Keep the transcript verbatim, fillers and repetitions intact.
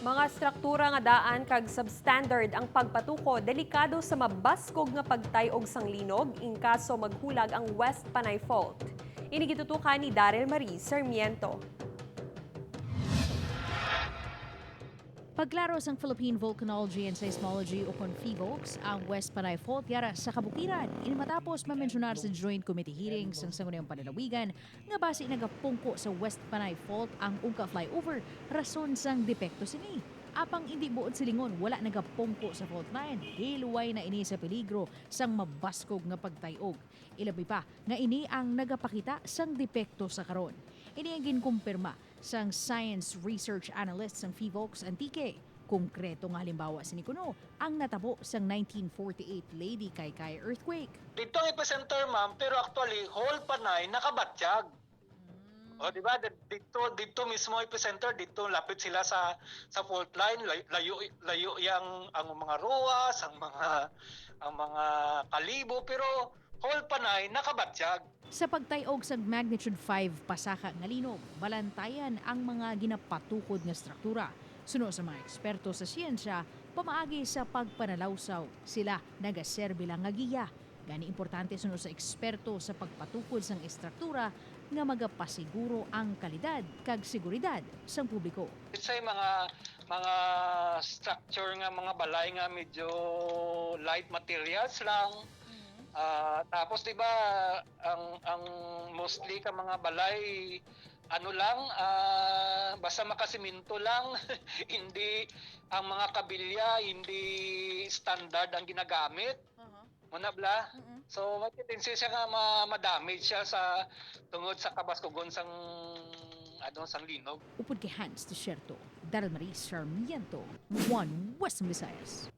Mga struktura nga daan kag substandard ang pagpatuko delikado sa mabaskog nga pagtay-og sang linog in kaso maghulag ang West Panay Fault. Ini gitutukan ni Daryl Marie Sarmiento. Pagklaro sang Philippine Volcanology and Seismology ukon PHIVOLCS, ang West Panay Fault yara sa kabukiran. Ini matapos mamensyonar sa Joint Committee hearing sang Sangguniang Panlalawigan nga basi nagapungko sa West Panay Fault ang Ungka Flyover rason sang depekto sini. Apang indi buot silingon wala nagapungko sa fault line, hilway na ini sa peligro sang mabaskog nga pagtay-og. Ilabi pa nga ini ang nagapakita sang depekto sa karon. Ini ang ginkumpirma sang science research analyst sang PHIVOLCS Antique. Konkreto nga halimbawa sini kuno ang natabo sang nineteen forty-eight Lady Kaykay earthquake. Dito ang epicenter, ma'am, pero actually, whole Panay nakabatyag. O, di ba? Di-, dito, dito mismo epicenter, dito lapit sila sa, sa fault line, lay-, layo, layo yang, ang mga ruas, ang mga, ang mga kalibo, pero whole Panay nakabatyag. Sa pagtay-og sang magnitude five pasaka nga linog, balantayan ang mga ginapatukod nga struktura. Suno sa mga eksperto sa siyensya, pamaagi sa pagpanalawsaw, sila nagaserbi lang nga giya. Gani, importante suno sa eksperto sa pagpatukod sang estruktura nga magapasiguro ang kalidad kag seguridad sang publiko. It's a mga, mga structure nga mga balay nga medyo light materials lang. Ah, tapos, di ba, ang, ang mostly ka mga balay, ano lang, ah, basta makasiminto lang, hindi, ang mga kabilya, hindi standard ang ginagamit. Aha. Muna bla? Mm-mm. So, may tendency siya nga ma-, ma-damage siya sa, tungod sa kabaskugon sang, ano, sang linog. Upod kay Hans Desierto, Daryl Marie Sarmiento, One West Visayas.